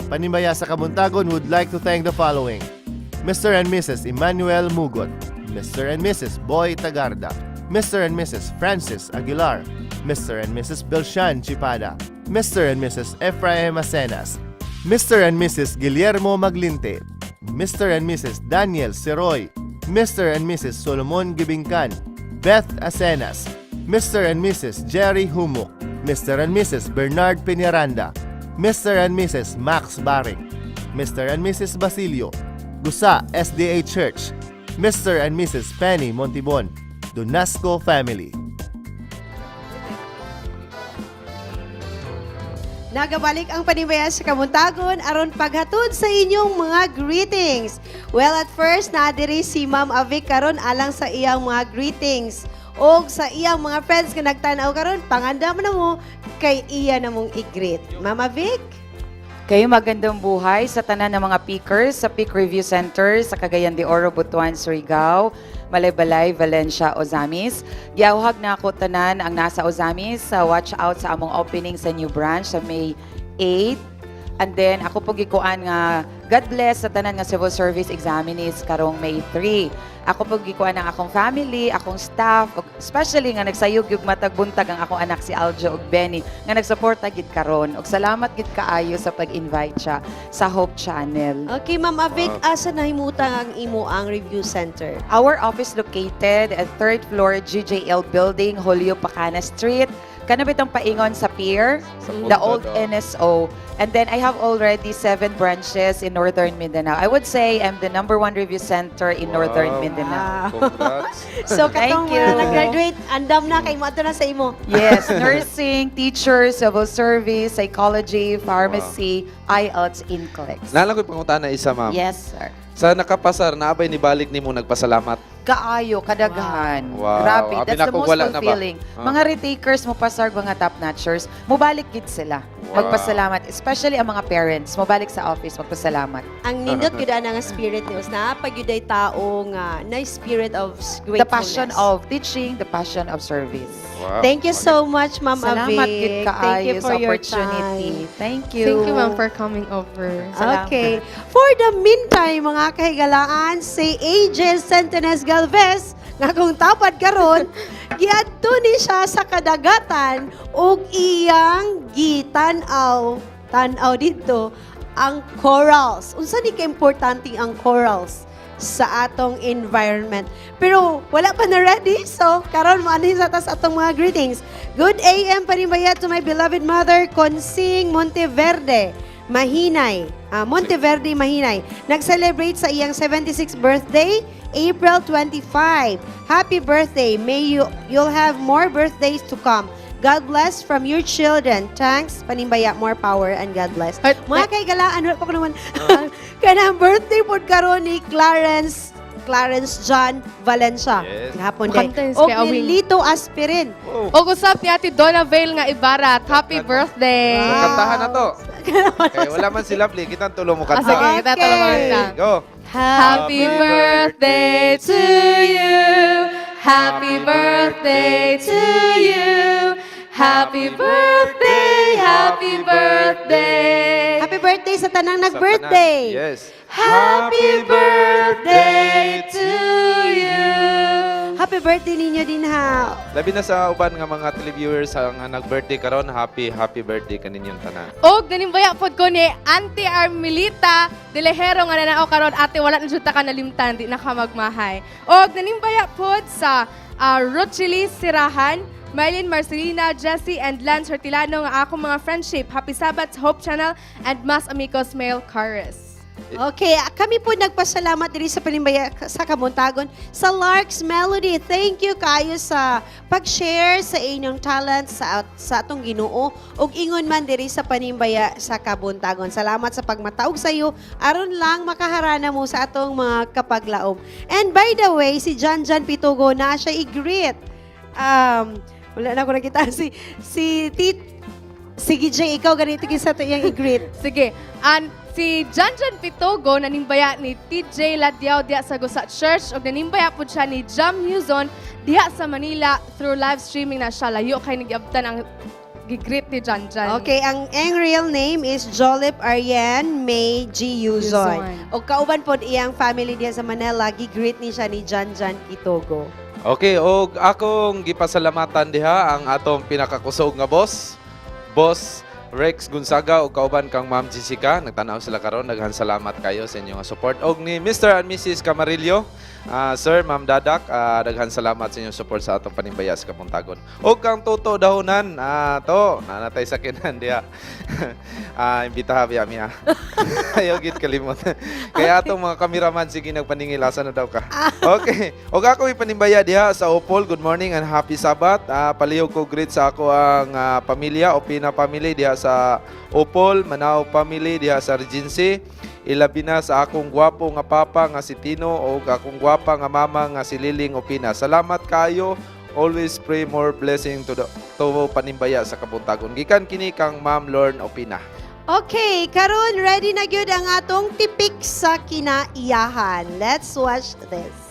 Panimbaya sa Kabuntagon would like to thank the following: Mr. and Mrs. Emmanuel Mugot, Mr. and Mrs. Boy Tagarda, Mr. and Mrs. Francis Aguilar, Mr. and Mrs. Belshan Chipada, Mr. and Mrs. Ephraim Acenas, Mr. and Mrs. Guillermo Maglinte, Mr. and Mrs. Daniel Seroy, Mr. and Mrs. Solomon Gibingkan, Beth Acenas, Mr. and Mrs. Jerry Humuk, Mr. and Mrs. Bernard Peñaranda, Mr. and Mrs. Max Baring, Mr. and Mrs. Basilio, Gusa SDA Church, Mr. and Mrs. Penny Montibon, Donasco Family. Nagabalik ang Panimbaya sa Kabuntagon aron paghatod sa inyong mga greetings. Well, at first, naadiri si Ma'am Avik karon alang sa iyang mga greetings. Og sa iyang mga friends nga nagtanaw karon, pangandam na mo kay iya na mong i-greet. Ma'am Avik? Kayo, magandang buhay sa tanan ng mga pickers sa Peak Review Center sa Cagayan de Oro, Butuan, Surigao, Malaybalay, Valencia, Ozamis. Giawhag na ako tanan ang nasa Ozamis sa watch out sa among opening sa new branch sa May 8. And then ako po gikuan nga God bless sa tanan nga civil service examinees karong May 3. Ako po gikuan ang akong family, akong staff, ug especially nga nagsayog yung matag buntag ang akong anak si Aljo ug Benny nga nagsuporta gid karon. Ug salamat gid kaayo sa pag-invite siya sa Hope Channel. Okay, Ma'am Avik, asa nahimutang ang imo ang review center? Our office located at third floor GJL Building, Julio Pacana Street. Kanabit ang paingon sa pier, Sa the old Puntod, oh. NSO. And then I have already seven branches in Northern Mindanao. I would say I'm the number one review center in Northern Mindanao. Congrats. So, katong Thank you. mga nag-graduate, andam na kay mo na sa imo. Yes, nursing, teacher, civil service, psychology, pharmacy, IELTS, NCLEX. Naa lang ko'y pangutana isa, ma'am. Yes, sir. Sa nakapasar, naabay ni balik nimo nagpasalamat? Kaayo, kadaghan. Wow. Grabe, Abi that's the nako, most wala na ba? fulfilling. Ah. Mga retakers mo pasar, mga top-notchers, mubalik gid sila. Magpasalamat, especially ang mga parents, mubalik sa office, magpasalamat. Ang nindot gyud ana nga spirit ni Usna, pag gyud ay tao nga na spirit of gratefulness. The passion of teaching, the passion of service. Thank you so much, Ma'am Salamat Avik. gid Thank kaayo you for sa your opportunity. time. Thank you. Thank you, ma'am, for coming over. Salamat. Okay. For the meantime, mga kahigalaan, si AJ Centenes Galvez, nga kung tapad karon, giadto ni siya sa kadagatan ug iyang gitan-aw, tan-aw dito ang corals. Unsa ni ka-importante ang corals sa atong environment? Pero wala pa na ready, so karon mo sa tas atong mga greetings. Good AM, Panimbaya, to my beloved mother, Consing Monteverde Mahinay. Monteverde Mahinay. Nag-celebrate sa iyang 76th birthday, April 25. Happy birthday. May you'll have more birthdays to come. God bless from your children. Thanks, Panimbaya. More power and God bless. Ay, Mga kaigalaan, wala pa ko naman. Kanang birthday pod karon ni Clarence Clarence John Valencia. Yes. Gihapon Mukanta day. yun O si Awing. ni Lito Aspirin. Oh. O usap ni Ate Donna Vale nga Ibarat. Happy birthday! So, kantahan na to. Kaya wala man si Lovely, kitang tulo mo Ah, kanta. sige, kita tulo mo kanta. Go. Happy birthday to you. Happy birthday to you. Happy birthday, happy birthday. Happy birthday sa tanang Sa nag-birthday. tanan. Yes. Happy birthday to you. Happy birthday ninyo din ha. Labi na sa uban nga mga televiewers ang nag-birthday karon, happy happy birthday kaninyong tanan. Og nanimbaya pod ko ni Auntie Armelita de Lejero nga nanao karon. Ate, wala na jud ta ka nalimtan, di na ka magmahay. Og nanimbaya pod sa Rochely Sirahan, Marlene Marcelina, Jesse and Lance Hortilano nga akong mga friendship. Happy Sabbath, Hope Channel and Mas Amigos Male Chorus. Okay, kami po nagpasalamat diri sa Panimbaya sa Kabuntagon sa Larks Melody. Thank you kayo sa pag-share sa inyong talent sa atong Ginoo ug ingon man diri sa Panimbaya sa Kabuntagon. Salamat sa pagmataog sa iyo aron lang makaharana mo sa atong mga kapaglaom. And by the way, si John John Pitugo na siya i-greet. Wala na ako nakita si Tit. Sige, Jay, ikaw ganito sa to iyang i-greet. Sige. And si John John Pitogo nanimbaya ni TJ Ladiao diha sa Gusa Church ug nanimbaya pud siya ni Jam Huzon diha sa Manila through live streaming na siya. Layo kay nagiabtan ang Gigreet ni Janjan. Okay, ang real name is Jolip Arian May G. Yuzon. Yuzon. O kauban pod iyang family diya sa Manila, gigreet ni siya ni Janjan Kitogo. Okay, og akong gipasalamatan diha ang atong pinakakusog nga boss, Boss Rex Gonzaga ug kauban kang Ma'am Jessica. Nagtanaw sila karon, daghan salamat kayo sa inyong support. Og ni Mr. and Mrs. Camarillo, Sir, Ma'am Dadak, daghan salamat sa inyong support sa atong panimbaya sa Kapuntagon. Og kang Toto Dahunan, to, nanatay sa kinan diha. Imbitaha biya mi ha. Ayaw gid kalimot. Kaya atong mga kameraman, sige nagpaningil, asa na daw ka? Okay. Og ako ipanimbaya diha sa Opol. Good morning and happy Sabbath. Palihog ko greet sa ako ang pamilya, Opina family diha sa Opol, Manao family diha sa Regency. Ilabi na sa akong gwapo nga papa nga si Tino o akong gwapa nga mama nga si Liling Opina. Salamat kayo. Always pray more blessing to panimbaya sa Kabuntagon. Gikan kini kang Ma'am Lorne Opina. Okay, karon ready na gyud ang atong tipik sa kinaiyahan. Let's watch this.